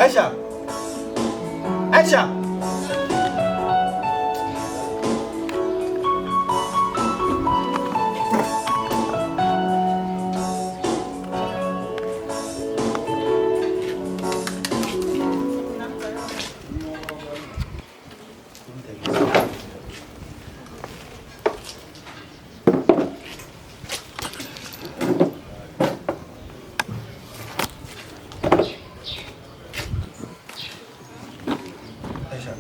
Aïcha, Aïcha. Aïcha,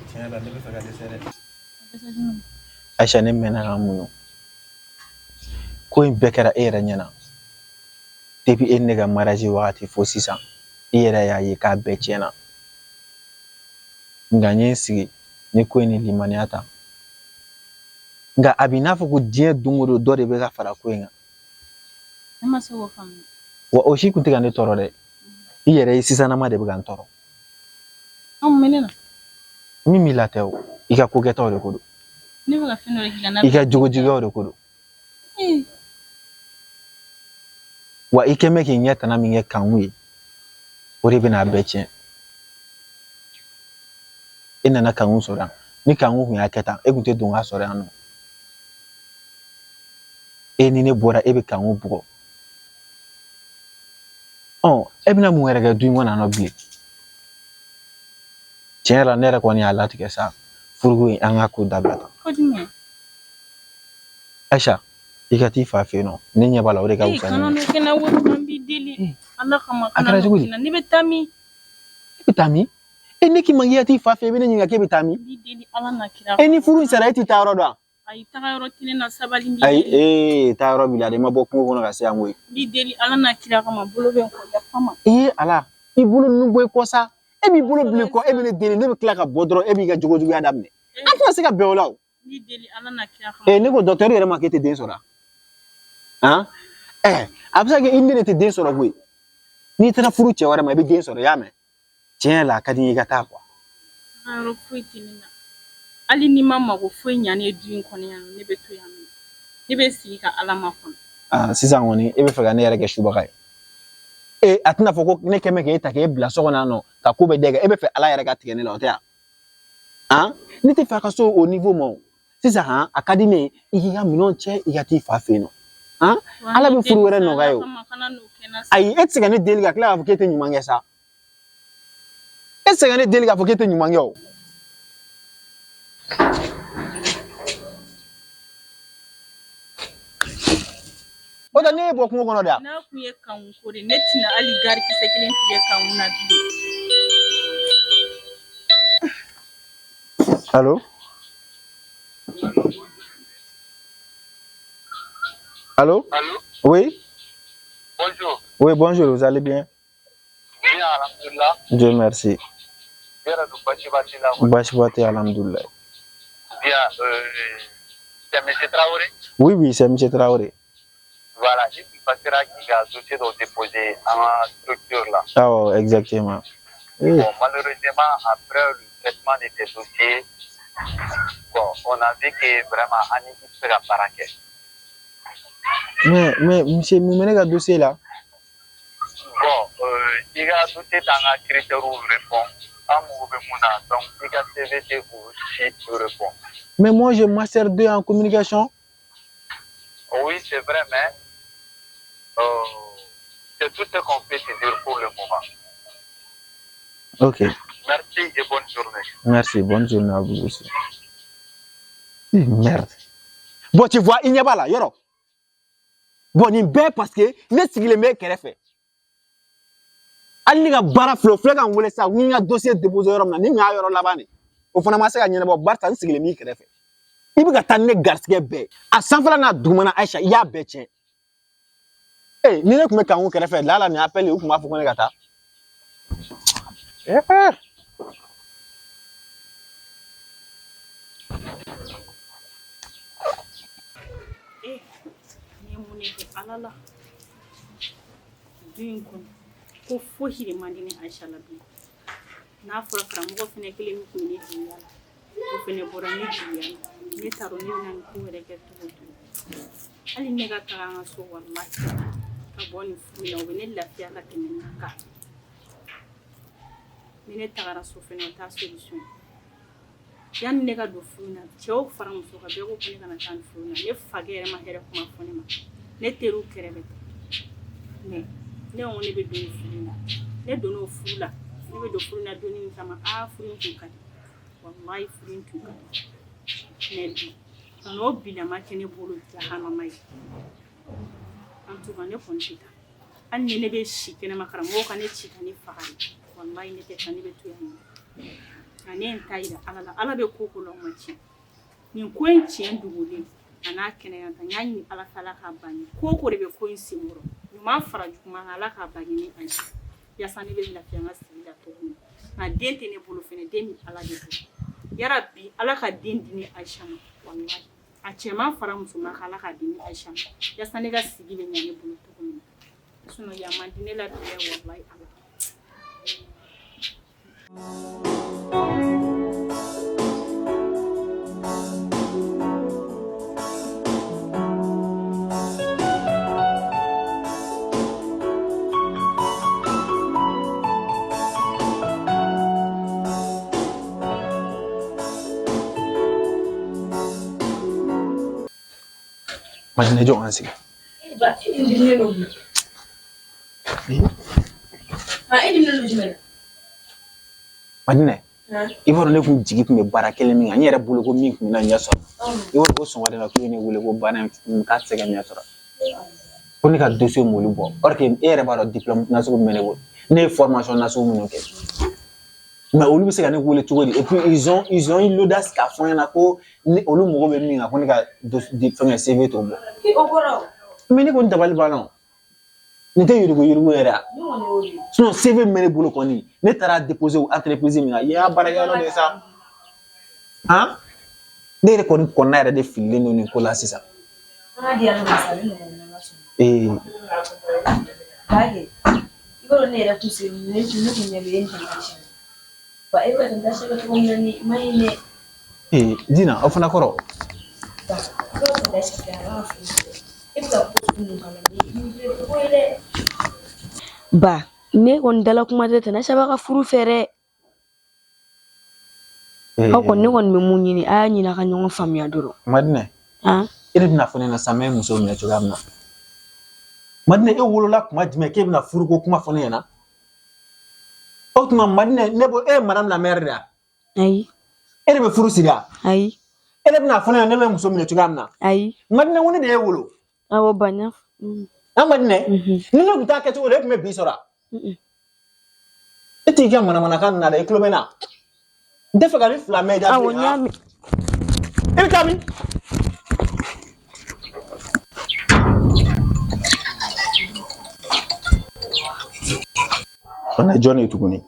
tiɲɛ yɛrɛ la ne bɛ fɛ ka dɛsɛ dɛ. Aïcha, ne mɛnna ka muɲu. Ko in bɛɛ kɛra e yɛrɛ ɲɛna. Depuis e ni ne ka mariage wagati fo sisan, i yɛrɛ y'a ye k'a bɛɛ tiɲɛna. Nka n ye n sigi n ye ko in ni limaniya ta. Nka a b'i n'a fɔ ko diɲɛ don o don dɔ de bɛ ka fara ko in kan. Ne ma se k'o faamu. Wa o si kun tɛ ka ne tɔɔrɔ dɛ. I yɛrɛ ye sisanama de bɛ ka n tɔɔrɔ. An mun bɛ ne la? Min b'i la tɛ o, i ka kokɛtaw de ko don. Ne bɛ ka fɛn dɔ de k'i la n'a I ka jogojuguyaw de ko don. Wa i kɛn bɛ k'i ɲɛ tana min kɛ Kanku ye, o de bɛna a bɛɛ tiɲɛ. E nana Kanku sɔrɔ yan. Ni Kanku kun y'a kɛ tan, e kun tɛ don k'a sɔrɔ yan nɔ. E ni ne bɔra, e bɛ Kanku bugɔ. Ɔ, e bɛna mun wɛrɛ kɛ du in kɔnɔ yan nɔ bilen? Tiɲɛ yɛrɛ la, ne yɛrɛ kɔni y'a latigɛ sa, furuko in, an ka ko dabila tan. Ko jumɛn? Aïcha, i ka t'i fa fɛ yen nɔ, ne ɲɛ b'a la, o de ka Ee, fisa kana ni n'o kɛ n na, wari n b'i deli. Ala kama, A kana kɛra n'o cogo di? kɛ n na. Ne bɛ taa min? E bɛ taa min? E, ne k'i ma k'i ka t'i fa fɛ yen, i bɛ ne ɲininka k'e bɛ taa min? N b'i deli Ala n'a kira. E, ni furu in sara, e t'i taa yɔrɔ dɔn wa? Ayi, taga yɔrɔ tɛ ne na, sabali, n b'i Ayi, deli. ee, taa yɔrɔ b'i la dɛ, i ma bɔ kungo kɔnɔ ka se yan koyi. N b'i deli Ala n'a kira kama, bolo bɛ n kɔ, yafa n ma. Ee Ala, i bolo ninnu bɔ i kɔ sa. E b'i bolo bila i kɔ, e bɛ ne deli, ne bɛ tila ka bɔ dɔrɔn, e b'i ka jogojuguya daminɛ. An tɛna se ka bɛn o la o. N b'i deli Ala n'a kira kama. Ee, ne ko docteur yɛrɛ ma k'e tɛ den sɔrɔ han? Ɛɛ, a bɛ se ka kɛ i ni ne de tɛ den sɔrɔ koyi. N'i taara furu cɛ wɛrɛ ma, i bɛ den sɔrɔ, i y'a mɛn? Tiɲɛ yɛrɛ la, a ka di n ye i ka taa quoi. Taga yɔrɔ foyi tɛ ne na. Hali n'i ma mago foyi ɲa ne ye du in kɔnɔ yan nɔ, ne bɛ to yan nɔ. Ne bɛ sigi ka Ala makɔnɔ. Aa, sisan kɔni, e bɛ fɛ ka ne yɛrɛ kɛ subaga ye. Ee, a tɛna fɔ ko ne kɛn bɛ k'e ta k'e bila so kɔnɔ yan nɔ ka ko bɛɛ da e kan. E bɛ fɛ Ala yɛrɛ ka tigɛ ne la, o tɛ wa? Han, ne tɛ fɛ a ka se o niveau ma o. Sisan han, a ka di ne ye i k'i ka minɛnw cɛ, i ka t'i fa fɛ yen nɔ. Han, Ala bɛ furu wɛrɛ nɔgɔya ye o. Kana n'o kɛ n na. Ayi, e tɛ se ka ne deli ka tila k'a fɔ k'e tɛ ɲuman kɛ sa. E tɛ se ka ne deli k'a fɔ k'e tɛ ɲuman kɛ o. O tɛ ne ye bɔ kungo kɔnɔ de wa? N'a kun ye Kanku ko de, ne tɛna hali garikisɛ kelen tigɛ Kanku na bilen. Allô? Allô? Allô? Oui? Bonjour. Oui, bonjour, vous allez bien? Bien, alhamdulillah. Dieu merci. Bien, basi ba t'i la quoi. Baasi ba tɛ, alhamdulillah. Bien, c'est M. Traoré. Oui, c'est M. Traoré. Voilà, je suis passé k'i ka dossier dɔ déposé an ka structure là. Ah, ouais, exactement. Oui. Bon, malheureusement, après le traitement de tes dossiers, bon, on a vu que vraiment, an ni i tɛ se ka baara kɛ. Mais, monsieur, mun bɛ ne ka dossier la? Bon, i ka dossier t'an ka critères répond. An mago bɛ mun na, donc i ka CV tɛ o si répond. Mais moi, j'ai master 2 en communication. Oui, c'est vrai, mais c'est tout ce qu'on peut te dire pour le moment. Ok, Merci et bonne journée. Merci. Bonne journée à vous aussi. Ih, merde. Bon, tu vois, il n'y a pas là, yɔrɔ. Bon, nin bɛɛ parce que ne sigilen bɛ kɛrɛfɛ. Hali ne ka baara filɛ, o filɛ ka n wele sisan, n ka dossier déposé yɔrɔ min na, ni n y'a yɔrɔ laban de. O fana ma se ka ɲɛnabɔ barisa n sigilen b'i kɛrɛfɛ. I bɛ ka taa ni ne garisigɛ bɛɛ ye. A sanfɛla n'a dugumana, Aïcha, i y'a bɛɛ tiɲɛ. Ee, ni ne tun bɛ Kanku kɛrɛfɛ, lala nin appel u tun b'a fɔ ko ne ka taa. Eh. Eh, nin ye mun de kɛ Ala la? Du in kɔnɔ, ko fosi de man di ne Aïcha la bilen. N'a fɔra karamɔgɔ fɛnɛ kelen min tun bɛ ne jigiya la, o fɛnɛ bɔra ne jigiya la. Ne t'a dɔn ne bɛna nin ko yɛrɛ kɛ cogo o cogo. Hali ne ka taga an ka so, walahi, ka bɔ nin furu in na, o bɛ ne lafiya ka tɛmɛ nin kan. Ni ne tagara so fɛnɛ, o t'a solution ye. Yanni ne ka don furu in na, cɛw fara muso kan, bɛɛ ko ko ne kana taa nin furu in na. Ne fakɛ yɛrɛ ma hɛrɛ kuma fɔ ne ma, ne teriw kɛrɛ bɛ taa. Mais ne ko ne bɛ don nin furu in na. Ne donna o furu la, ne bɛ don furu in na donni min kama, aa, furu in tun ka di, walayi, furu in tun ka di. Mais bi ka n'o bilama kɛ ne bolo jahanama ye. En tout cas, ne kɔni tɛ taa. Hali ni ne bɛ si kɛnɛma, karamɔgɔw ka ne ci ka ne faga de, walayi, ne tɛ taa, ne bɛ to yan nɔ. Nka ne ye n ta yira Ala la. Ala bɛ ko ko la, o ma tiɲɛ. Nin ko in tiɲɛ dogolen a n'a kɛnɛya ta, n y'a ɲini Ala fɛ, Ala k'a ban ye. Ko o ko de bɛ ko in senkɔrɔ, ɲuman fara juguman kan, Ala k'a ban ye ni a ye, yaasa ne bɛ lafiya n ka sigi la cogo min na. Nka den tɛ ne bolo fɛnɛ, den bɛ Ala de bolo. Yarabi, Ala ka den di ne Ayisa ma. Walayi, a cɛman fara musoman kan, Ala k'a di ne Ayisa ma, yaasa ne ka sigi bɛ ɲa ne bolo cogo min na. Sinon yan man di ne la bi dɛ, walayi, Ala. Madinɛ, jɔ an sigi. Ba, e diminen don bi. Ha, e diminen don jumɛn na? Madinɛ, i b'a dɔn ne kun jigi tun bɛ baara kelen min kan, n yɛrɛ bolo ko min tun bɛna ɲɛ sɔrɔ. I b'a dɔn ko sɔgɔmada in na k'u ye ne wele ko baara in k'a tɛ se ka ɲɛ sɔrɔ. Ko ne ka dossier m'olu bɔ. Or que e yɛrɛ b'a dɔn diplôme nasugu min bɛ ne bolo. Ne ye formation nasugu minnu kɛ. Mais olu bɛ se ka ne wele cogo di? Et puis ils ont eu l'audace k'a fɔ n ɲɛna ko ni olu mago bɛ min kan, ko ne ka fɛngɛ CV t'o bɔ. O kɔrɔ? Mais ne kɔni dabali banna o. Nin tɛ yurugu yurugu yɛrɛ ya? Ne kɔni y'o de ye. Sinon CV min bɛ ne bolo kɔni, ne taara déposer o entreprise min kan, yen y'a baarakɛyɔrɔ de ye sa. Han? Ne yɛrɛ kɔni kɔnɔna yɛrɛ de fililen don nin ko la sisan. An ka di Ala ma sa, a bɛ nɔgɔya n'Ala sɔnna. Ba kɛ, i b'a dɔn ne yɛrɛ kun sen ne kun ɲɛ bɛ e ni tante Ayisa la. Ba, e bɛ ka tante Ayisa kɛ cogo min na nin ma ɲi dɛ. Ee, Dina, o fana kɔrɔ? Ba, i b'a dɔn tante Ayisa filɛ, a b'a ka furu sɔrɔ. E bɛ ka ko sugu min k'a la nin ye ko ye dɛ. Ba, ne kɔni dala kuma tɛ tante Ayisa b'a ka furu fɛ dɛ. Aw kɔni, ne kɔni bɛ mun ɲini, a y'a ɲini a ka ɲɔgɔn faamuya dɔrɔn. Madinɛ, e de bɛna fɔ ne ɲɛna sisan n bɛ muso minɛ cogoya min na. Madinɛ, e wolola kuma jumɛn k'e bɛna furuko kuma fɔ ne ɲɛna? O tuma Madinɛ, ne bɔ e ye madame la maire de ya? Ayi. E de bɛ furu siri ya? Ayi. E de bɛna fɔ ne ɲɛna ne bɛ muso minɛ cogoya min na? Ayi. Madinɛ, ko ne de y'e wolo. Awɔ, ba, n y'a An Madinɛ, ni ne tun t'a kɛ cogo di, e tun bɛ bi sɔrɔ wa? E t'i ka manamanakan na dɛ, i tulo bɛ n na. N tɛ fɛ ka ni fila mɛn i da. Awɔ, n y'a mɛn. E bɛ taa min? O na jɔn de ye tuguni?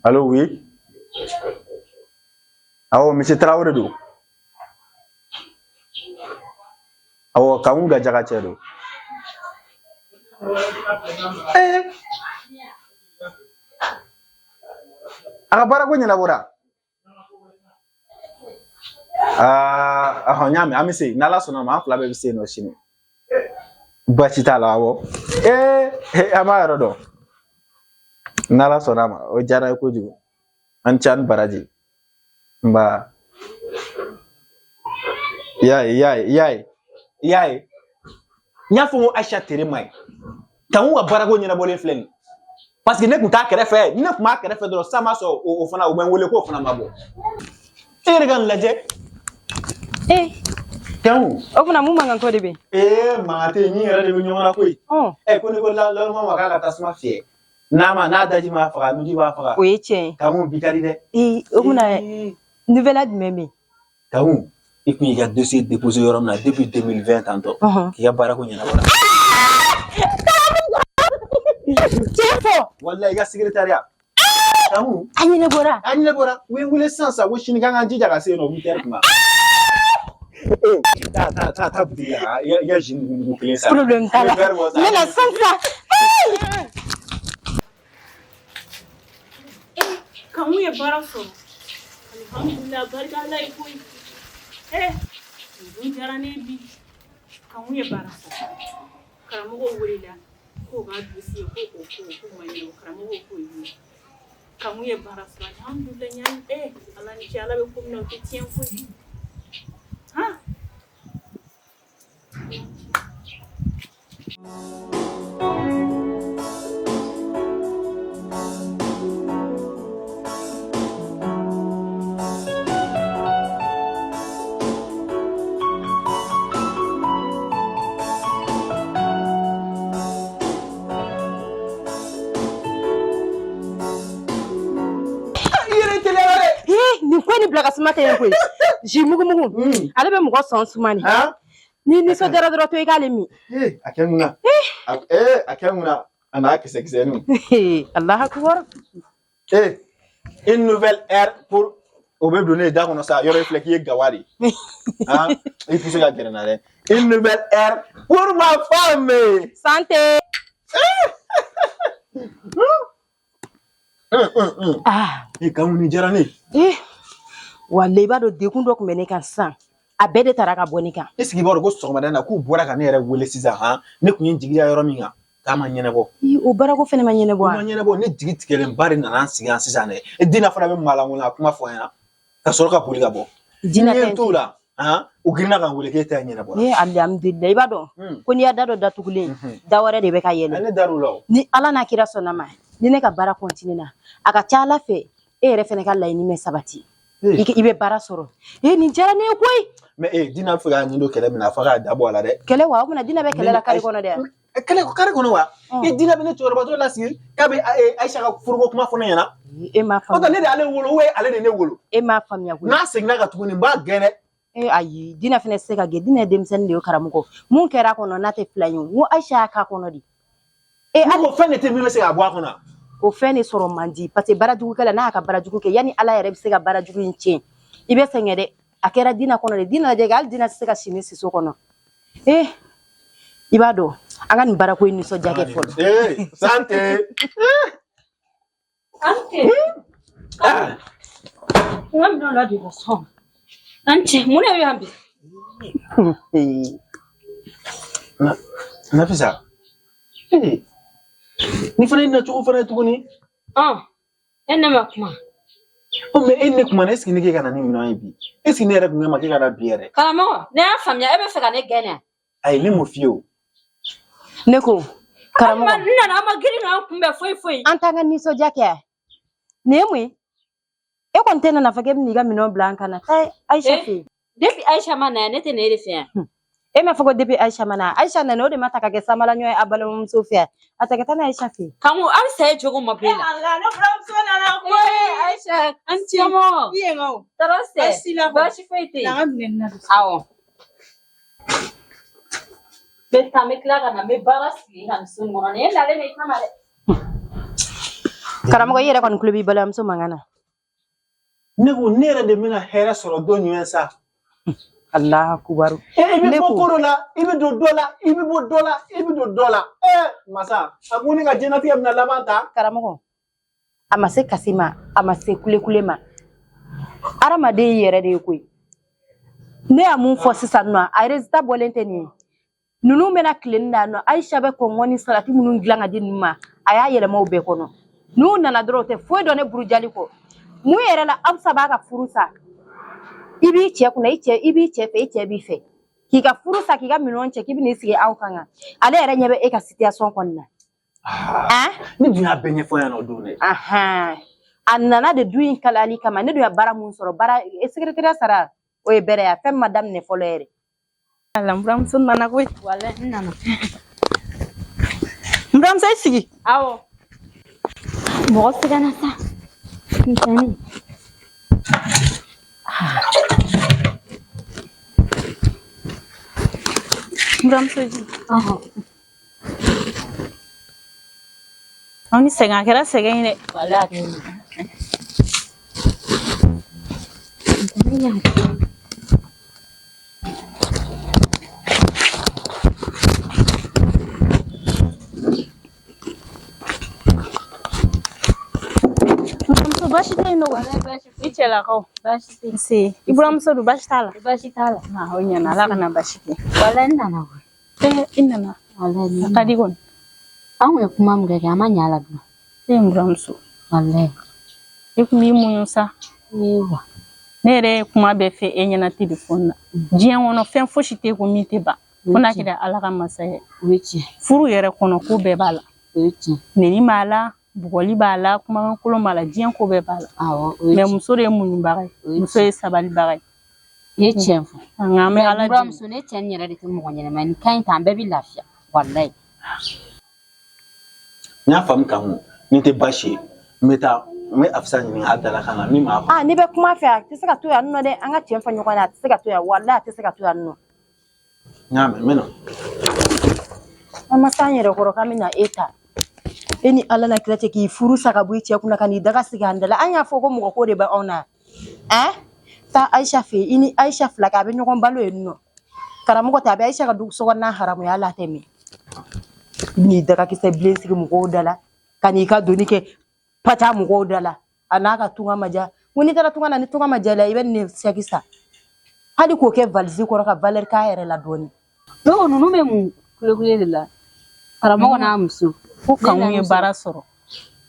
Allo, oui. Awɔ, monsieur Traoré don. Awɔ, Kanku Gajaga cɛ don. Ee, a ka baarako ɲɛnabɔra. Aa, ɔhɔn, n y'a mɛn, an bɛ se yen. N'Ala sɔnna a ma, an fila bɛɛ bɛ se yen nɔ sini. Baasi t'a la, awɔ. Ee, an b'a yɔrɔ dɔn. N'Ala sɔnna a ma, o diyara n ye kojugu. An ni ce, an ni baraji. Nba. I y'a ye, i y'a ye, i y'a ye, i y'a ye. N y'a fɔ ko Ayisa tere ma ɲi. Kanku ka baarako ɲɛnabɔlen filɛ nin ye. Parce que ne tun t'a kɛrɛfɛ, ni ne tun b'a kɛrɛfɛ dɔrɔn, sisan b'a sɔrɔ o fana u bɛ n wele k'o fana ma bɔ. E yɛrɛ ka nin lajɛ. Ee. Kanku. O fana mun mankan de bɛ yen? Ee, mankan tɛ yen, min yɛrɛ de bɛ ɲɔgɔn na koyi. Ɛ, ko ne ko laloma ma k'a ka tasuma fiyɛ. N'a ma n'a daji m'a faga, nuji b'a faga. O ye tiɲɛ ye. Kanku, bi ka di dɛ. Ee, o kuma nouvelle jumɛn bɛ yen? Kanku, i kun y'i ka dossier déposé yɔrɔ min na depuis 2020 tantɔ, k'i ka baarako ɲɛnabɔra. Tiɲɛ fɔ. Walayi, i ka secrétariat. Kanku. A ɲɛnabɔra. A ɲɛnabɔra. U ye n wele sisan sisan ko sini k'an k'an jija ka se yen nɔ 8 heures kuma. Ee, taa taa taa taa butigi la, i ka jus mugu kelen san. Problème t'a la. I bɛ verre bɔ sa. N bɛ na sisan sisan. Kanku ye baara sɔrɔ. Alhamdulillah, barika Ala ye koyi. Eh, nin dun diyara ne ye bi. Kanku ye baara sɔrɔ. Karamɔgɔw welela. K'o ka dossier ko o ko k'o ma ɲɛnabɔ, karamɔgɔ k'o ye Kanku ye baara sɔrɔ, alhamdulilayi. Ala ni ce, Ala bɛ ko min na o tɛ tiɲɛ koyi. Han. Nin ko nin bila ka suma tɛ yen koyi. Ji mugu mugu ale bɛ mɔgɔ sɔn suma ni. Ni nisɔndiyara dɔrɔn to i k'ale min. A kɛ mun na? A kɛ mun na? A n'a kisɛ kisɛninw. Alahu akubar. Une nouvelle ère pour o bɛ don ne da kɔnɔ sa, yɔrɔ i filɛ k'i ye gawa de ye. I tɛ se ka gɛrɛ n na dɛ. Une nouvelle ère pour ma femme. Santé. Ah. Kanku, nin diyara ne ye. Walayi, i b'a dɔn degun dɔ tun bɛ ne kan sisan. A bɛɛ de taara ka bɔ ne kan. E sigi b'a dɔn ko sɔgɔmada in na k'u bɔra ka ne yɛrɛ wele sisan, han, ne tun ye n jigi da yɔrɔ min kan k'a ma ɲɛnabɔ. O baarako fɛnɛ ma ɲɛnabɔ. O ma ɲɛnabɔ, ne jigi tigɛlenba de nana n sigi yan sisan dɛ. E Dina fana bɛ malankolon a kuma fɔ an ɲɛna ka sɔrɔ ka boli ka bɔ. Dina tɛ t'o la, han, u girinna ka n wele k'e ta ɲɛnabɔ. Alihamudulila, i b'a dɔn ko n'i y'a da dɔ datugulen, da wɛrɛ de bɛ ka yɛlɛ. Ne dar'o la o. Ni Ala n'a kira sɔnna ma, ni ne ka baara continue na, a ka ca Ala fɛ e yɛrɛ fɛnɛ ka laɲini bɛ sabati. I bɛ baara sɔrɔ. Nin diyara ne ye koyi. Mais Dina bɛ fɛ k'a ɲini don kɛlɛ min na, f'a k'a da bɔ a la dɛ. Kɛlɛ wa? O kumana Dina bɛ kɛlɛ la kare kɔnɔ dɛ. Kɛlɛ kare kɔnɔ wa? Dina bɛ ne cɛkɔrɔbatɔ lasigi k'a bɛ Ayisa ka furuko kuma fɔ ne ɲɛna. E m'a faamuya. O tɛ ne de y'ale wolo ou ale de ne wolo? E m'a faamuya koyi. N'a seginna ka tuguni, n b'a gɛn dɛ. Ayi, Dina fɛnɛ tɛ se ka gɛn. Dina ye denmisɛnnin de ye karamɔgɔ. Mun kɛra a kɔnɔ n'a tɛ fila ye o? N ko Ayisa y'a k'a kɔnɔ de. Ne ko fɛn de tɛ min bɛ se k'a bɔ a kɔnɔ. O fɛn de sɔrɔ man di, parce que baarajugukɛla n'a y'a ka baarajugu kɛ, yanni Ala yɛrɛ bɛ se ka baarajugu in tiɲɛ, i bɛ sɛgɛn dɛ. A kɛra Dina kɔnɔ de. Dina lajɛ, hali Dina tɛ se ka si ni siso kɔnɔ. I b'a dɔn an ka nin baarako in nisɔndiya kɛ fɔlɔ. Santé. Ante. N ka minɛnw ladon ka so. An cɛ, mun de bɛ yan bi? Nafisa. Ni fana ye nacogo fana ye tuguni. E ne ma kuma. Mais e ne kuma na, est ce que ne k'e ka na ni minɛn ye bi? Est ce que ne yɛrɛ kun ma k'e ka na bi yɛrɛ? Karamɔgɔ, ne y'a faamuya, e bɛ fɛ ka ne gɛn de? Ayi, ne m'o f'i ye o. Ne ko, karamɔgɔ. N nana, an ma girin k'an kunbɛn foyi foyi. An t'an ka nisɔndiya kɛ. Nin ye mun ye? E kɔni tɛ nana fɔ k'e bɛ n'i ka minɛnw bila an kan na. Taa Ayisa fɛ yen. Depuis Ayisa ma na yan, ne tɛ na e de fɛ yan. E m'a fɔ ko depuis Ayisa ma na. Ayisa nana, o de ma ta ka kɛ samala ɲɔ ye a balimamuso fɛ yan. A ta ka taa n'a Ayisa fɛ yen. Kanku, halisa e jogo ma bɔ e la. Ala, ne buramuso nana koyi. Ayisa, An ce. somɔgɔw? I ye n ka o. Tɔɔrɔ tɛ. Baasi la kɔni. Baasi foyi tɛ yen. Na n ka minɛn na don. Awɔ. N bɛ taa, n bɛ tila ka na, n bɛ baara sigi ka nin so in kɔnɔ. Nin ye nalen de i kama dɛ. Karamɔgɔ, i yɛrɛ kɔni tulo b'i balimamuso mankan na. Ne ko ne yɛrɛ de bɛna hɛrɛ sɔrɔ don jumɛn sa? Alahu akubaru. I bɛ bɔ ko dɔ la, i bɛ don dɔ la, i bɛ bɔ dɔ la, i bɛ don dɔ la. Masa, a ko ne ka diɲɛlatigɛ bɛna laban ta. Karamɔgɔ, a ma se kasi ma, a ma se kulekule ma. Hadamaden y'i yɛrɛ de ye koyi. Ne y'a mun fɔ sisan nɔ, a résultat bɔlen tɛ nin ye. Ninnu bɛna tilen na nɔ, Ayisa bɛ kɔngɔ ni salati minnu dilan ka di ninnu ma, a y'a yɛlɛma o bɛɛ kɔnɔ. N'u nana dɔrɔn, o tɛ foyi dɔn ne burujali kɔ. Mun yɛrɛ la, Abusa b'a ka furu sa. I b'i cɛ kunna, i cɛ, i b'i cɛ fɛ, i cɛ b'i fɛ. K'i ka furu sa, k'i ka minɛnw cɛ, k'i bɛn'i sigi aw kan kan. Ale yɛrɛ ɲɛ bɛ e ka situation kɔni na. Ne dun y'a bɛɛ ɲɛfɔ yan nɔ o don dɛ. A nana de du in kalayali kama. Ne dun ye baara mun sɔrɔ, baara secrétaire sara, o ye bɛrɛ ye, a fɛn ma daminɛ fɔlɔ yɛrɛ. Ala, n buramuso nana koyi. Walayi, n nana. N buramuso, i sigi. Awɔ. Mɔgɔ sɛgɛnna sa. Misɛnnin. N buramuso ji. Aw ni sɛgɛn, a kɛra sɛgɛn ye dɛ. Walayi, a kɛra. Baasi tɛ yen nɔ. I cɛlakaw? Baasi tɛ yen. Nse. I buramuso dun, baasi t'a la? Baasi t'a la. O ɲɛna, Ala kana baasi kɛ. Walayi, n nana koyi. I nana. Walayi, A ka di kɔni. An kun ye kuma min kɛ, an ma ɲɛ a la bilen. E n buramuso. Walayi. E kun b'i muɲu sa. Ewa. Ne yɛrɛ ye kuma bɛɛ fɛ e ɲɛna telefɔni na. Diɲɛ kɔnɔ fɛn fosi tɛ ko min tɛ ban. Fo n'a kɛra Ala ka masa ye. O ye tiɲɛ. Furu yɛrɛ kɔnɔ ko bɛɛ b'a la. O ye tiɲɛ. Neni b'a la, bugɔli b'a la, kumakan kolon b'a la, diɲɛ ko bɛɛ b'a la. Awɔ, o ye Mais tiɲɛ. muso de ye muɲubaga ye. Muso ye sabalibaga ye. I ye tiɲɛ fɔ. Nka an bɛ Ala deli. Buramuso, ne cɛ nin yɛrɛ de tɛ mɔgɔ ɲɛnama ye. Nin ka ɲi tan, an bɛɛ bɛ lafiya. Walayi. N y'a faamu Kanku, nin tɛ baasi ye. N bɛ taa n bɛ Afisa ɲininka a dalakan na min b'a Ah, n'i bɛ kuma fɛ a tɛ se ka to yan nɔ dɛ. An ka tiɲɛ fɔ ɲɔgɔn ye, a tɛ se ka to yan. Walayi a tɛ se ka to yan nɔ. N y'a mɛn, n bɛ na. An ma s'an yɛrɛ kɔrɔ k'an bɛna e ta. E ni Ala na kira cɛ k'i furu sa ka bɔ i cɛ kunna ka n'i daga sigi an da la. An y'a fɔ ko mɔgɔ ko de bɛ anw na. Ɛn? Taa Ayisa fɛ yen, i ni Ayisa fila kɛ a bɛ ɲɔgɔn balo yen nɔ. Karamɔgɔ tɛ a bɛ Ayisa ka du sokɔnɔna haramuya la tɛ mɛn. N'i dagakisɛ bilen sigi mɔgɔw da la ka n'i ka doni kɛ pata mɔgɔw da la a n'a ka tunga ma diya. Ko n'i taara tunga na ni tunga ma diya i la i bɛ nin sɛki san. Hali k'o kɛ valise kɔrɔ ka valeur k'a yɛrɛ la dɔɔni. Ne ko ninnu bɛ mun kulekule de la? Karamɔgɔ n'a muso. Ko Kanku ye baara sɔrɔ.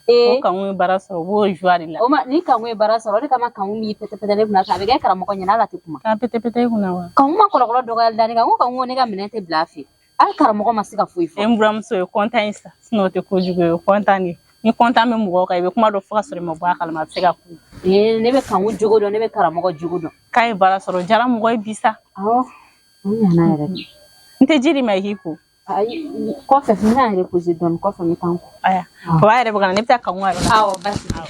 Ko Kanku ye baara sɔrɔ, u b'o joie de la. O ma ni Kanku ye baara sɔrɔ, o de kama Kanku b'i pɛtɛpɛtɛ ne kunna, a bɛ kɛ karamɔgɔ ɲɛna, hali a tɛ kuma. K'a pɛtɛpɛtɛ i kunna wa? Kanku ma kɔlɔkɔlɔ dɔgɔyali da ne kan, ko Kanku ko ne ka minɛn tɛ bila a fɛ. Hali karamɔgɔ ma se ka foyi fɔ. E n buramuso ye kɔntan ye sa, sinon o tɛ kojugu ye, o kɔntan de. Ni kɔntan bɛ mɔgɔw kan, i bɛ kuma dɔ fɔ ka sɔrɔ i ma bɔ a kalama, a bɛ se ka kun. Ee, ne bɛ Kanku jogo dɔn, ne bɛ karamɔgɔ jogo dɔn. K'a ye baara sɔrɔ, o diyara mɔgɔ ye bi sa. Awɔ, o ɲana yɛrɛ de. N tɛ ji di ma i k'i ko. Ayi, kɔfɛ n bɛna n reposer dɔɔni, kɔfɛ n bɛ taa n ko. Aya, papa yɛrɛ bɛ ka na, ne bɛ taa Kanku yɛrɛ la. Awɔ, basi tɛ.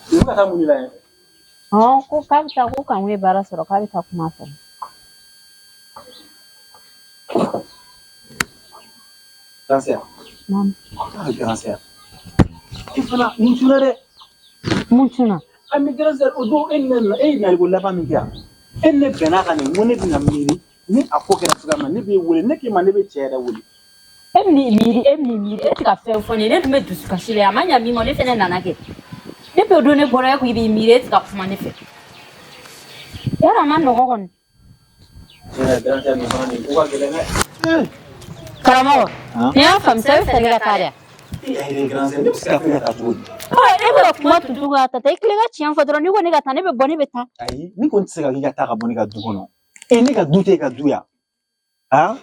I bɛ ka taa mun de la yen? Ɔn, ko k'a bɛ taa, ko Kanku ye baara sɔrɔ, k'a bɛ taa kuma a fɛ. Grand sœur. Naamu. Ah, grand sœur. I fana mun cunna dɛ? Mun cunna? Ah, mais grand sœur, o don e ni ne nana, e ye naliko laban min kɛ yan. E ni ne bɛn'a kan de, n ko ne bɛna miiri ni a ko kɛra cogoya min na, ne b'e wele, ne k'i ma ne bɛ cɛ yɛrɛ wele. E bɛ miiri, e bɛ miiri, e tɛ ka fɛn fɔ ne ye, ne dun bɛ dusukasi la, a ma ɲa min ma, ne fɛnɛ nana kɛ. Depuis o don ne bɔra e ko i b'i miiri, e tɛ ka kuma ne fɛ. Yarɔ a ma nɔgɔ kɔni. Tiɲɛ grand sœur, nin fana nin ko ka gɛlɛn dɛ. Karamɔgɔ, n'i y'a faamu sisan, e bɛ fɛ ne ka taa de wa? Ee, grand sœur, ne bɛ se ka fɛ ka taa cogo di? E bɛ ka kuma tutu ka taa, i tilen ka tiɲɛ fɔ dɔrɔn, n'i ko ne ka taa, ne bɛ bɔ, ne bɛ taa. Ayi, ne kɔni tɛ se ka k'i ka taa ka bɔ ne ka du kɔnɔ. E, ne ka du tɛ e ka du ya. Han?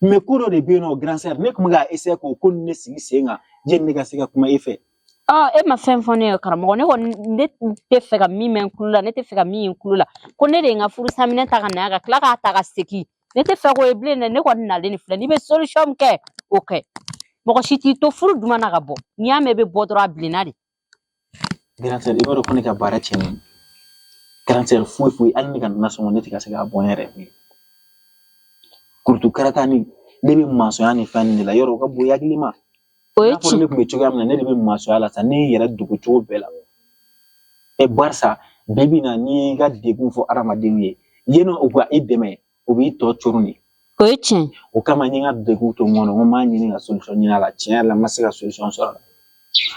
Mais ko dɔ de bɛ yen nɔ, grand sœur, ne tun bɛ ka essayer k'o ko ninnu de sigi sen kan, yanni ne ka se ka kuma e fɛ. E ma fɛn fɔ ne ye karamɔgɔ, ne kɔni ne tɛ fɛ ka min mɛn n kulo la, ne tɛ fɛ ka min ye n kulo la, ko ne de ye n ka furusa minɛ ta ka na yan ka tila k'a ta ka segin, ne tɛ fɛ k'o ye bilen dɛ. Ne kɔni nalen de filɛ, n'i bɛ solution min kɛ o kɛ. Mɔgɔ si t'i to furu duman na ka bɔ, n'i y'a mɛn i bɛ bɔ dɔrɔn a bilenna de. Grand sœur, i b'a dɔn ko ne ka baara tiɲɛnen. Grand sœur, foyi foyi, hali ne ka nasɔngɔ ne tɛ ka se k'a bɔ n yɛrɛ ye. Kurutu karata ni ne bɛ masɔnya ni fɛn de la, yɔrɔ o ka bon i hakili ma. O ye N'a fɔra ne tun bɛ cogoya min na, ne de bɛ masɔnya la sa, ne ye n yɛrɛ dogo cogo bɛɛ la. Ɛ, barisa bi bi in na, n'i y'i ka degun fɔ adamadenw ye, yen nɔ u ka i dɛmɛ, u b'i tɔ coron de. O ye tiɲɛ. O kama n ye n ka degun to n kɔnɔ, n ko n b'a ɲini ka solution ɲini a la. Tiɲɛ yɛrɛ la, n ma se ka solution sɔrɔ a la.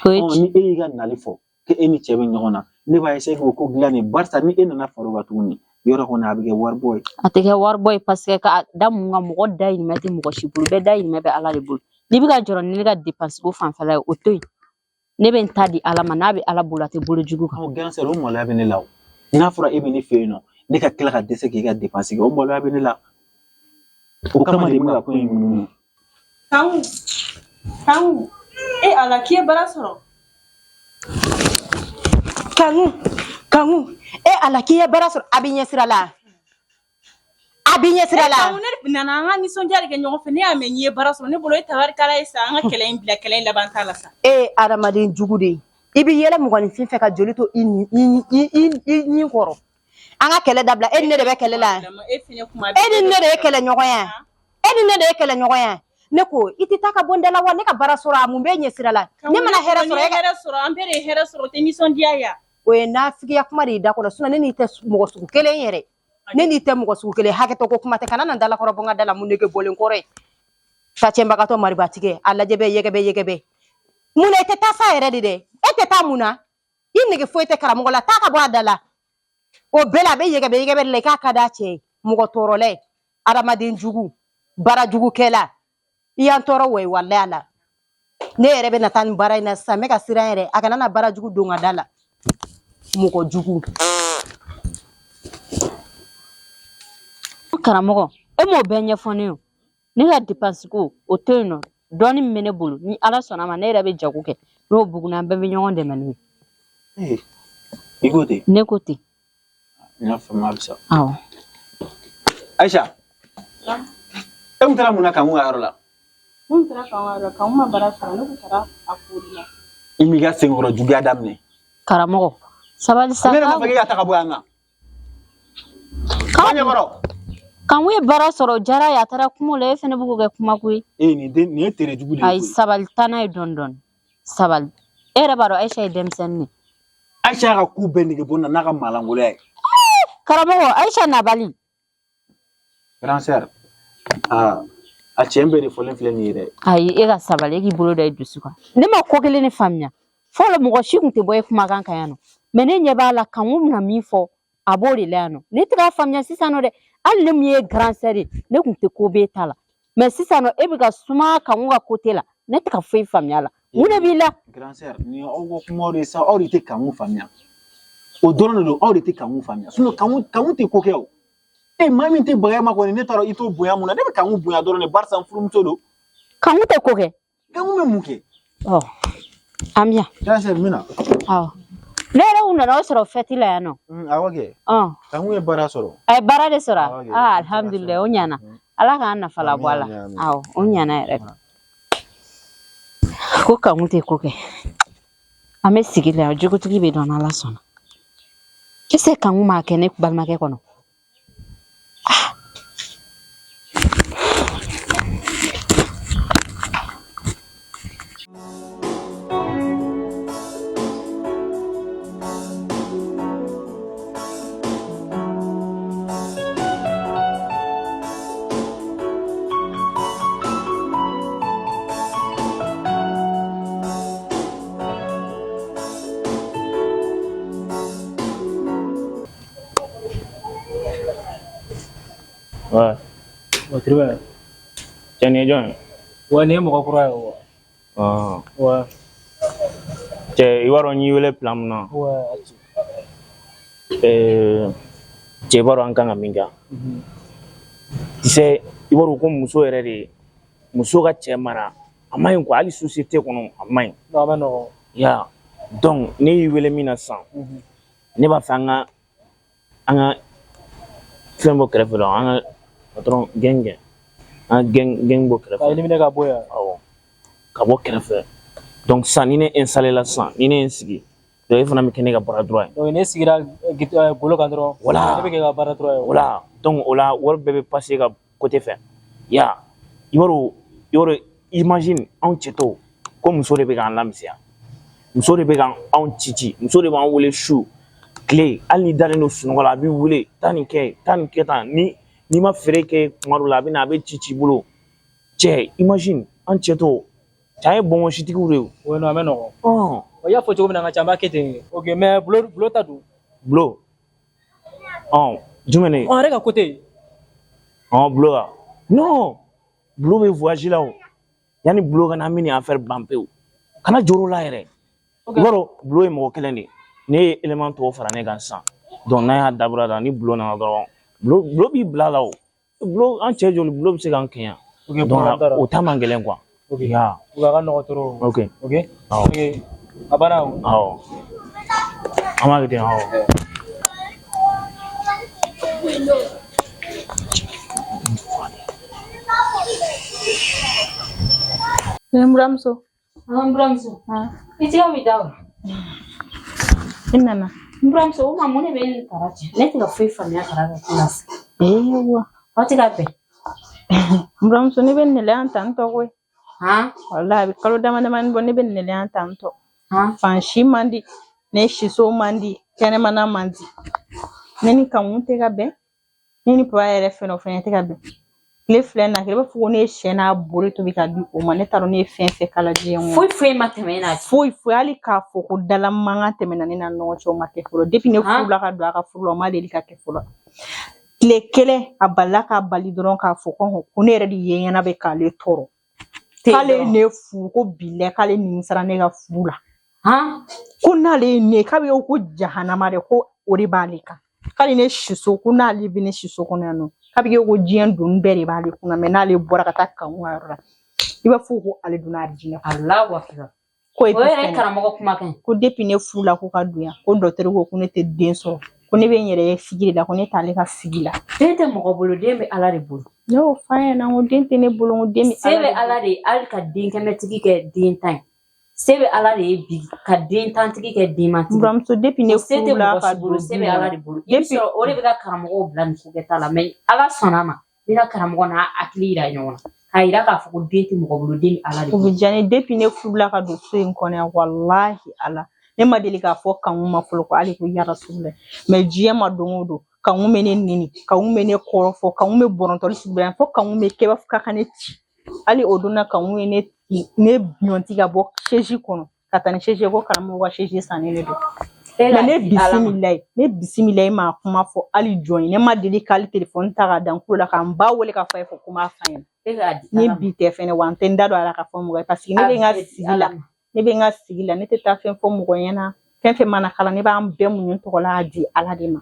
O ye tiɲɛ. Ni e y'i ka nali fɔ k'e ni cɛ bɛ ɲɔgɔn na, ne b'a essayer k'o ko dilan de, barisa ni e nana far'o kan tuguni, yɔrɔ kɔni a bɛ kɛ waribɔ ye. A tɛ kɛ waribɔ ye, parce que k'a da mun kan, mɔgɔ dahirimɛ tɛ mɔgɔ si bolo, bɛɛ dahirimɛ bɛ Ala de bolo. N'i bɛ ka jɔrɔ ni ne ka dépense ko fanfɛla ye, o to yen. Ne bɛ n ta di Ala ma, n'a bɛ Ala bolo, a tɛ bolo jugu kan. Ɔ, grand sœur, o maloya bɛ ne la o. N'a fɔra e bɛ ne fɛ yen nɔ, ne ka tila ka dɛsɛ k'i ka dépense kɛ, o maloya bɛ ne la. O kama de n bɛ ka ko in munumunu. Kanku, Kanku, e Ala k'i ye baara sɔrɔ. Kanku, Kanku, e Ala k'i ye baara sɔrɔ, a b'i ɲɛ sira la. A b'i ɲɛ sira la. Kanku, ne nana an ka nisɔndiya de kɛ ɲɔgɔn fɛ, ne y'a mɛn n'i ye baara sɔrɔ, ne bolo e tabarikala ye sa, an ka kɛlɛ in bila, kɛlɛ in laban t'a la sa. E ye adamaden jugu de ye. I b'i yɛlɛ mɔgɔninfin fɛ ka joli to i ni i ɲin kɔrɔ. An ka kɛlɛ dabila, e ni ne de bɛ kɛlɛ la. E fɛnɛ kuma E ni ne de ye kɛlɛ ɲɔgɔn ye. E ni ne de ye kɛlɛ ɲɔgɔn ye. Ne ko i tɛ taa ka bɔ n da la wa, ne ka baara sɔrɔ a mun bɛ ɲɛ sira la. Ne mana hɛrɛ sɔrɔ e ka hɛrɛ sɔrɔ, an bɛɛ de ye hɛrɛ sɔrɔ, o tɛ nisɔndiya ya. O ye nafigiya kuma de y'i da kɔnɔ, sinon ne n'i tɛ mɔgɔ sugu kelen yɛrɛ. Ne n'i tɛ mɔgɔ sugu kelen, hakɛtɔ ko kuma tɛ, kana na dalakɔrɔ bɔ n ka da la, mun nege bɔlen kɔrɔ ye. Tacɛnbagatɔ maribatigɛ, a lajɛ bɛ yɛgɛbɛ yɛgɛbɛ. Mun na i tɛ taa sa yɛrɛ de dɛ? E tɛ taa mun na? I nege foyi tɛ karamɔgɔ la, taa ka bɔ a da la. O bɛɛ la a bɛ yɛgɛbɛ yɛgɛbɛ de la, i k'a ka d'a cɛ ye, mɔgɔ tɔɔrɔla ye. Adamaden jugu, baarajugukɛla, i y'an tɔɔrɔ wɛ walayi a la. Ne yɛrɛ bɛ na taa nin baara in na sisan, n bɛ ka siran yɛrɛ a kana na baara jugu don ka da la. Mɔgɔ jugu. Karamɔgɔ, e m'o bɛɛ ɲɛfɔ ne ye o. Ne ka depansi ko o to yen nɔ, dɔɔni min bɛ ne bolo, ni Ala sɔnna a ma, ne yɛrɛ bɛ jago kɛ, n'o bugunna an bɛɛ bɛ ɲɔgɔn dɛmɛ n'o ye. I ko ten? Ne ko ten. N y'a faamu halisa. Awɔ. Ayisa, e kun taara mun na Kanku ka yɔrɔ la? Mun taara Kanku ka yɔrɔ la, Kanku ma baara sɔrɔ, ne kun taara a foli la. I m'i ka senkɔrɔ juguya daminɛ. Karamɔgɔ, sabali sa. Ne yɛrɛ m'a fɔ k'e ka taa ka bɔ yan nɔ. Ba ɲɛkɔrɔ. Kanku ye baara sɔrɔ, o diyara a ye, a taara kungo la, e fana bɛ k'o kɛ kumako ye. Ee, nin den nin ye tere jugu de ye Ayi, koyi. sabali, taa n'a ye dɔɔni dɔɔni. Sabali. E yɛrɛ b'a dɔn Ayisa ye denmisɛnnin de ye. Ayisa y'a ka ko bɛɛ nege bɔ n na n'a ka maalankolonya ye. Karamɔgɔ, Ayisa nabali. Grand sœur, aa a tiɲɛ bɛɛ de fɔlen filɛ nin ye dɛ. Ayi, e ka sabali, e k'i bolo da i dusu kan. Ne ma ko kelen de faamuya. Fɔlɔ mɔgɔ si tun tɛ bɔ e kumakan kan yan nɔ. Mais ne ɲɛ b'a la Kanku bɛna min fɔ, a b'o de la yan nɔ. Ne tɛ k'a faamuya sisan nɔ dɛ. Hali ne min ye grand sœur ye, ne tun tɛ ko b'e ta la. Mais sisan nɔ e bɛ ka suma Kanku ka côté la. Ne tɛ ka foyi faamuya la. Mun de b'i la? Grand sœur, nin ye aw ka kumaw de ye sa, aw de tɛ Kanku faamuya. O dɔrɔn de don, aw de tɛ Kanku faamuya. Sinon Kanku tɛ ko kɛ o. E maa min tɛ bonya ma kɔni, ne t'a dɔn i t'o bonya mun na. Ne bɛ Kanku bonya dɔrɔn de barisa n furumuso don. Kanku tɛ ko kɛ. Kanku bɛ mun kɛ? Ɔ, an bɛ yan. Grand sœur, n bɛ na. Awɔ. Ne yɛrɛ kun nana aw sɔrɔ fɛti la yan nɔ. Awɔ kɛ. Ɔn. Kanku ye baara sɔrɔ. A ye baara de sɔrɔ. Awɔ kɛ. Aa, alihamdulilayi, o ɲana. Ala k'an nafa labɔ a la. Awɔ, o ɲana yɛrɛ de. Ko Kanku tɛ ko kɛ. An bɛ sigi la yan, jogotigi bɛ dɔn n'Ala sɔnna. Est-ce que Kanku m'a kɛ ne balimakɛ kɔnɔ? Ouais. O terikɛ. Cɛ nin ye jɔn ye? Wa nin ye mɔgɔ kura ye wa? Ah. Wa. Cɛ i b'a dɔn n y'i wele plan min na. Wa. Cɛ i b'a dɔn an kan ka min kɛ. Tu sais i b'a dɔn ko muso yɛrɛ de muso ka cɛ mara a man ɲi quoi, hali société kɔnɔ a man ɲi. Non, a ma nɔgɔn. Ya donc ne y'i wele min na sisan, ne b'a fɛ an ka fɛn bɔ kɛrɛfɛ dɔrɔn, an ka patron gɛn gɛn an ka gɛn gɛn bɔ kɛrɛfɛ. Ka éliminer ka bɔ yan. Awɔ, ka bɔ kɛrɛfɛ. Donc sisan ni ne installé la sisan, ni ne ye n sigi, donc e fana bɛ kɛ ne ka bras droit ye. Donc ne sigira golo kan dɔrɔn. Voilà. Ne bɛ kɛ ka bras droit ye. Voilà. Donc o la wari bɛɛ bɛ passer ka côté fɛ. Ya i b'a dɔn imagine anw cɛtɔw ko muso de bɛ k'an lamisɛnya, muso de bɛ k'anw ci ci, muso de b'an wele su tile, hali n'i dalen don sunɔgɔ la a b'i wele taa nin kɛ, taa nin kɛ tan, ni n'i ma feere kɛ kuma dɔ la a bɛ na a bɛ ci ci i bolo. Cɛ imagine an cɛtɔw, cɛ an ye bɔnbɔnsitigiw de ye. O non, a ma nɔgɔn. Ɔn. I y'a fɔ cogo min na, an ka ca an b'a kɛ ten. Ok, mais bulo ta dun? Bulo. Ɔn, jumɛn de? Ɔn, a yɛrɛ ka côté. Ɔn, bulo wa? Non, bulo bɛ voyage la o. Yanni bulo ka na, an bɛ nin affaire ban pewu. Kana jɔrɔ o la yɛrɛ. I b'a dɔn bulo ye mɔgɔ kelen de ye. Ne ye élément tɔw fara ne kan sisan. Donc n'an y'a dabura la, ni bulo nana dɔrɔn, bulo b'i bila la o. Bulo, an cɛ joli bulo bɛ se k'an kɛɲɛ. Ok, Donc o ta man gɛlɛn quoi. Ok. Ya. O ka nɔgɔn trop. Ok. Ok. Awɔ. Ok. A banna o. Awɔ. An b'a kɛ ten, awɔ. Ne buramuso. An buramuso. I tɛgɛ bɛ da o. I nana. N buramuso, o ma mun de bɛ ne kara cɛ? Ne tɛ ka foyi faamuya kara ka ko la sisan. Ewa. Aw tɛ ka bɛn. N buramuso, ne bɛ nɛlɛya tan tɔ koyi. Han? Walahi a bɛ kalo dama damani bɔ, ne bɛ nɛlɛya tan tɔ. Han? Fan si man di, ne siso man di, kɛnɛmana man di. Ne ni Kanku tɛ ka bɛn. Ne ni papa yɛrɛ fɛnɛ, o fɛnɛ tɛ ka bɛn. Tile fila in na, a kɛra i b'a fɔ ko ne ye sɛ n'a bori tobi ka di o ma. Ne t'a dɔn ne ye fɛn fɛn kala diɲɛ kɔnɔ. Foyi foyi ma tɛmɛ e n'a cɛ. Foyi foyi, hali k'a fɔ ko dala mankan tɛmɛna ne n'a ɲɔgɔn cɛ, o ma kɛ fɔlɔ. Depuis ne furula ka don a ka furu la, o ma deli ka kɛ fɔlɔ. Tile kelen a balila k'a bali dɔrɔn k'a fɔ ko ne yɛrɛ de ye ɲɛna bɛ k'ale tɔɔrɔ. K'ale ye ne furu ko bilahi k'ale nimisara ne ka furu la. Ko n'ale ye ne k'a bɛ ko jahanama de ko o de b'ale kan. K'ale ne siso ko n'ale bɛ ne siso kɔnɔ yan nɔ k'a bɛ kɛ ko diɲɛ doni bɛɛ de b'ale kunna mais n'ale bɔra ka taa Kanku ka yɔrɔ la i b'a fɔ ko ale donna arijinɛ kɔnɔ. Alahu akibar. Ko O yɛrɛ ye karamɔgɔ kumakan ye. Ko depuis ne furula ko ka don yan ko dɔgɔtɔrɔ ko ko ne tɛ den sɔrɔ ko ne bɛ n yɛrɛ ye figi de la ko ne t'ale ka figi la. Den tɛ mɔgɔ bolo, den bɛ Ala de bolo. Ne y'o f'a ɲɛna ko den tɛ ne bolo ko den bɛ Se bɛ Ala de ye hali ka den kɛmɛtigi kɛ den tan ye. Se bɛ Ala de ye bi ka den tantigi kɛ denmatigi. Buramuso depuis ne Se tɛ furula mɔgɔ ka si bolo, don se bɛ Ala de bolo. I bɛ sɔrɔ o de bɛ ka karamɔgɔw bila nin kokɛta la mais Ala sɔnna a ma ne ka karamɔgɔ n'a hakili yira ɲɔgɔn na k'a yira k'a fɔ ko den tɛ mɔgɔ bolo, den bɛ Ala de O bolo. bɛ diya ne ye depuis ne furula ka don so in kɔnɔ yan walahi Ala ne ma deli k'a fɔ Kanku ma fɔlɔ ko hali ko yarasula mais diɲɛ ma don o don Kanku bɛ ne neni Kanku bɛ ne kɔrɔfɔ Kanku bɛ bɔrɔntɔli sugu bɛɛ fɔ Kanku bɛ kɛ i b'a fɔ k'a ka ne ci hali o don na Kanku ye ne ɲɔnti ka bɔ chaise kɔnɔ ka taa ni chaise ye ko karamɔgɔ ka chaise sannen de don. Mais ne bisimilayi ne bisimilayi ma kuma fɔ hali jɔn ye ne ma deli k'ale telefɔni ta k'a da n kulo la ka n ba wele k'a fɔ a ye fɔ ko n b'a f'a ɲɛna. Ni bi tɛ fɛnɛ wa n tɛ n da don a la k'a fɔ mɔgɔ ye parce que ne bɛ n ka sigi la ne bɛ n ka sigi la ne tɛ taa fɛn fɔ mɔgɔ ɲɛna fɛn fɛn mana kala ne b'an bɛɛ muɲu tɔgɔ la a di Ala de ma.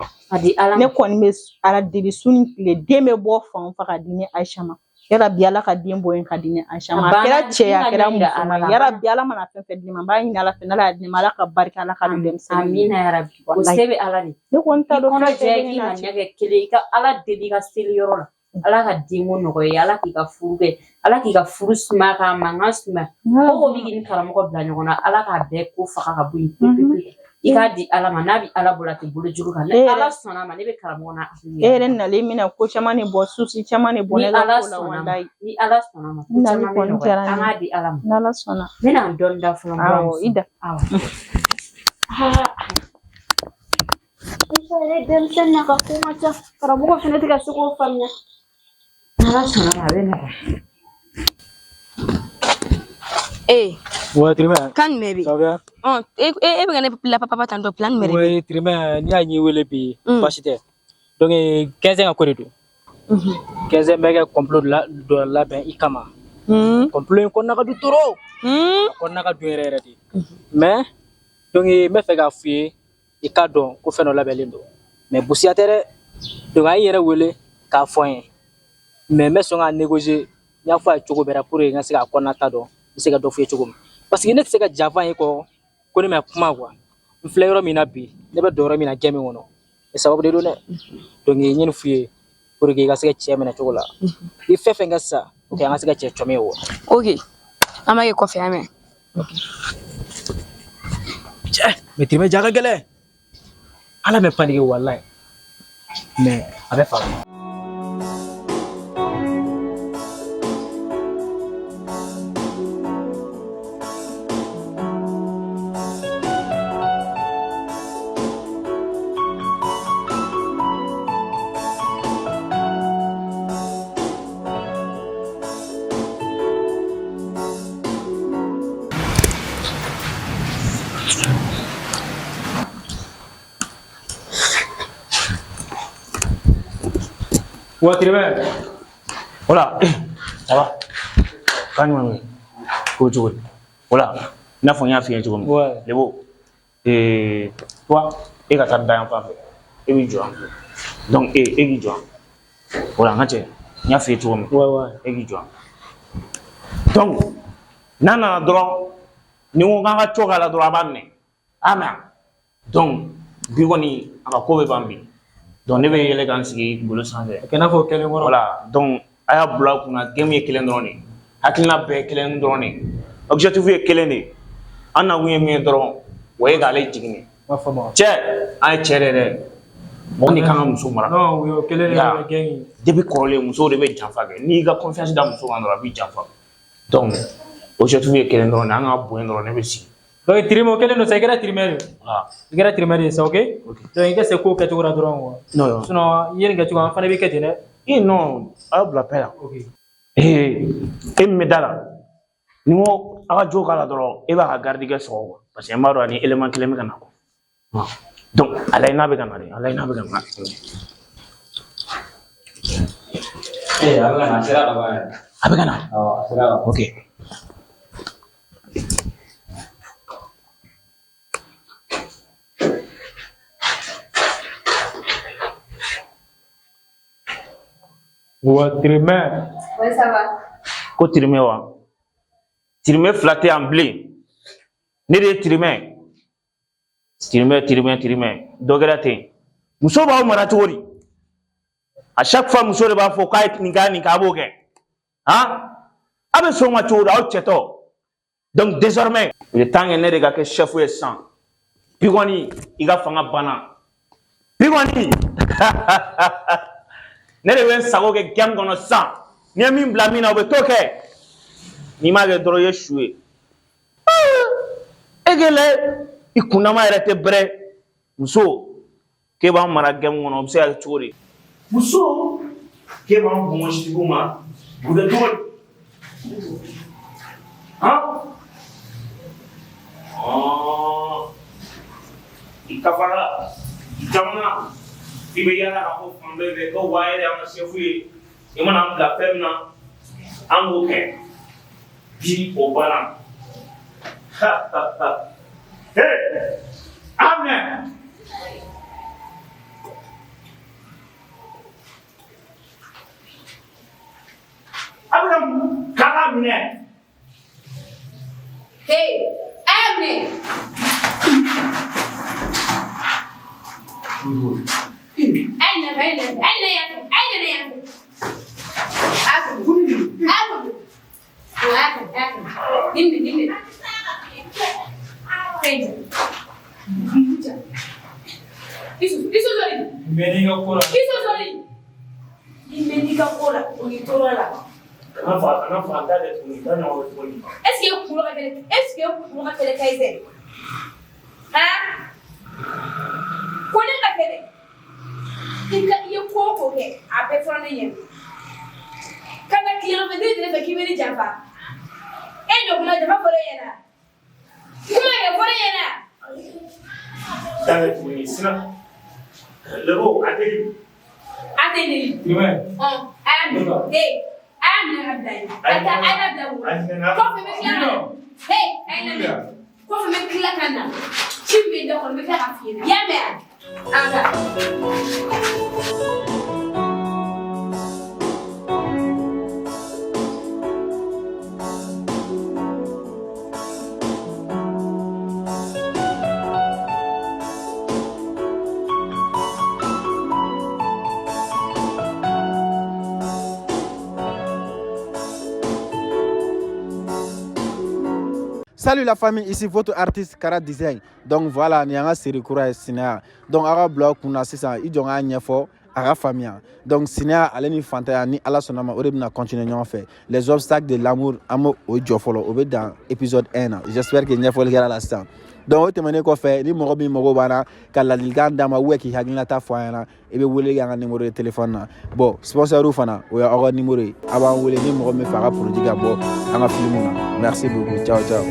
Ne kɔni bɛ Ala deli su ni tile den bɛ bɔ fan o fan ka di ne Ayisa ma yarabi Ala ka den bɔ yen ka di ne Ayisa ma a kɛra cɛ ye a kɛra muso ma yarabi Ala mana fɛn fɛn di ne ma n b'a ɲini Ala fɛ n'Ala y'a di ne ma Ala ka barika Ala ka don denmisɛnnin Amina yarabi. O se bɛ Ala de. Ne kɔni t'a dɔn kɔnɔ jɛ k'i ŋaniya kɛ kelen i ka Ala deli i ka seli yɔrɔ la. Ala ka denko nɔgɔya Ala k'i ka furu kɛ Ala k'i ka furu suma k'a mankan suma ko ko bɛ k'i ni karamɔgɔ bila ɲɔgɔn na Ala k'a bɛɛ ko faga ka bɔ yen pewu pewu i k'a di Ala ma n'a bɛ Ala bolo a tɛ bolo jugu kan ni Ala sɔnna a ma ne bɛ karamɔgɔ n'a hakili E yɛrɛ nalen bɛna ko caman de bɔ souci caman de bɔ ne ka ko la walayi ni Ala sɔnna a ma ko caman bɛ nɔgɔya an k'a di Ala ma n'Ala sɔnna n bɛna n dɔɔni da fɔlɔ awɔ i da awɔ. Denmisɛnnin na ka ko man ca karamɔgɔ fana tɛ ka se k'o faamuya. Ala sɔnna a ma a bɛ nɔgɔya. Eh. Ouais, Trimɛ. Kan jumɛn bɛ Ça va? Ɔn e e bɛ ka ne la papa tan tɔ plan jumɛn de bɛ Ouais, Trimɛ, n'i y'a ye wele bi, baasi tɛ. Donc 15 ka ko de don. 15 bɛ kɛ complot dɔ labɛn i kama. Complot in kɔnɔna ka dun trop. A kɔnɔna ka dun yɛrɛ yɛrɛ de. Mais donc n bɛ fɛ k'a f'i ye i k'a dɔn ko fɛn dɔ labɛnlen don. Mais busiya tɛ dɛ. Donc a y'i yɛrɛ wele k'a fɔ n ye. Mais n bɛ sɔn k'a négocier n y'a fɔ a ye cogo bɛɛ la pour que n ka se k'a kɔnɔna ta dɔn. N bɛ se ka dɔ f'i ye cogo min. Parce que ne tɛ se ka janfa ye kɔ ko ne ma kuma quoi. N filɛ yɔrɔ min na bi, ne bɛ don yɔrɔ min na gɛn min kɔnɔ. O sababu de don dɛ. Donc n ye nin f'i ye pour que i ka se ka cɛ minɛ cogo la. I fɛn fɛn kɛ sisan, ok an ka se ka cɛ cɔmi ye o. Ok, an b'a kɛ kɔfɛ an mɛn. Cɛ, mais Trimɛ ja ka gɛlɛn. Ala bɛ paniquer walayi. Mais a bɛ faamu. Ouais, Trimɛ. Voilà, ça va? Kan jumɛn bɛ yen? Ko cogo di? Voilà, i n'a fɔ n y'a f'i ye cogo min. Ouais. Lebo, toi, e ka taa da yan fan fɛ, e b'i jɔ yan fɛ. Donc e k'i jɔ yan. Voilà, n ka cɛ, n y'a f'i ye cogo min. Ouais, ouais. E k'i jɔ yan. Donc, n'a nana dɔrɔn, ni n ko k'an ka co k'a la dɔrɔn a b'a minɛ. A mɛn? Donc, bi kɔni a ka ko bɛ ban bi. Donc ne bɛ yɛlɛ ka n sigi golo sanfɛ. A kɛ n'a fɔ kelen kɔrɔ. Voilà, donc a y'a bila a kunna game ye kelen dɔrɔn de ye. Hakilina bɛɛ ye kelen dɔrɔn de ye. Objectif ye kelen de ye. An nakun ye min ye dɔrɔn, o ye k'ale jigin de. Cɛ, an ye cɛ de ye dɛ. Mɔgɔ de kan ka muso mara. Non, o ye kelen de ye gang ye. Depuis kɔrɔlen musow de bɛ janfa kɛ. N'i ka confiance da muso kan dɔrɔn a b'i janfa. Donc objectif ye kelen dɔrɔn de ye. An ka bonya dɔrɔn ne bɛ sigi. Donc Trimɛ o kelen don sa, i kɛra Trimɛ de ye. I kɛra Trimɛ de ye sa, ok? Donc i ka se kow kɛcogo la dɔrɔn quoi. Non. Sinon i ye nin kɛ cogo an fana b'i kɛ ten dɛ. Eh non, a y'aw bila paix la. Ok. Eh, e min bɛ da la, ni n ko a ka jo k'a la dɔrɔn, e b'a ka garde kɛ sɔgɔ quoi. Parce que n b'a dɔn a ni élément kelen bɛ ka na quoi. Donc a lajɛ n'a bɛ ka na dɛ, a lajɛ n'a bɛ ka na. Ee, a bɛ ka na, a sera ka ban yɛrɛ. A bɛ ka na. Awɔ, a sera ka ban. Ok. Wa Tirimɛ. Ouais, ça va. Ko Tirimɛ wa? Tirimɛ fila tɛ yan bilen. Ne de ye Tirimɛ. Tirimɛ, Tirimɛ, Tirimɛ. Dɔ kɛra ten. Muso b'aw mara cogo di? À chaque fois muso de b'a fɔ k'a ye nin kɛ, nin kɛ, a b'o kɛ. Han? A bɛ sɔn o ma cogo di aw cɛtɔ? Donc désormais, il est temps que ne de ka kɛ chef ye sisan. Bi kɔni, i ka fanga banna. Bi kɔni, ne de bɛ n sago kɛ game kɔnɔ sisan. N'i ye min bila min na, o bɛ t'o kɛ. N'i m'a kɛ dɔrɔn, i ye su ye. E k'e lajɛ, i kundama yɛrɛ tɛ bɛrɛ. Muso, k'e b'an mara game kɔnɔ, o bɛ se ka kɛ cogo di? Muso, k'e b'an bonbonsigiw ma, o bɛ kɛ cogo di? Han? I kafara, i jamana, i bɛ yaala ka bɔ fan bɛɛ fɛ ko wa e de y'an ka chef ye. I mana an bila fɛn min na, an b'o kɛ. Bi o banna. Hey! Amen! A bɛna kala minɛ. Hey, a y'a minɛ. A ye na, a ye na, a ye na yan fɛ, a ye na yan fɛ. A y'a fɛ, a y'a fɛ. A y'a fɛ, a y'a fɛ. Nin minɛ, nin minɛ. Fɛn jɔ. I sɔsɔli. Mɛ n'i ka ko la. I sɔsɔli. I mɛn'i ka ko la, o y'i tɔɔrɔ la. Kana fa, kana fa, da kɛ tuguni, da ɲɔgɔn kɛ tuguni. Est-ce que kunkolo ka gɛlɛn? Est-ce que kunkolo ka gɛlɛn Kayizɛ? Han? Ko ne ka gɛlɛn. I ka i ye ko o ko kɛ, a bɛɛ fɔra ne ɲɛna. Ka na tilegan fɛ ne fɛ k'i bɛ ne janfa. E jɔ kuma janfa fɔra e ɲɛna. Kuma kɛ fɔra e ɲɛna. Da kɛ tuguni, sina. Lebo, a tɛ A tɛ deli. Tirimɛ. Ɔn, a y'a minɛ. Ee, a y'a minɛ ka bila yen. A ta a y'a bila wo. Kɔfɛ n bɛ tila ka na. Hey, a ye na mɛn. Kɔfɛ n bɛ tila ka na. Ci min bɛ n da kɔnɔ, n bɛ tila k'a f'i ɲɛna. I y'a mɛn wa? An ka taa. Salut la famille, ici votre artiste Kara Design. Donc voilà, ni an ka série kura ye sinaya. Donc a ka bila aw kunna sisan, i jɔ n k'a ɲɛfɔ a ka faamuya. Donc sinaya ale ni fantanya ni Ala sɔnna ma, o de bɛna continuer ɲɔgɔn fɛ. Les obstacles de l'amour, an b'o o jɔ fɔlɔ, o bɛ dan épisode 1 na. J'espère que ɲɛfɔli kɛra la sisan. Donc o tɛmɛnen kɔfɛ, ni mɔgɔ min mago b'an na ka ladilikan d'an ma ou k'i hakilinata fɔ an ɲɛna, i bɛ wele kɛ an ka numéro de téléphone na. Bon, sponsor fana, o y'aw ka numéro ye. A b'an wele ni mɔgɔ min fɛ a ka produit ka bɔ an ka film na. Merci beaucoup. Ciao ciao.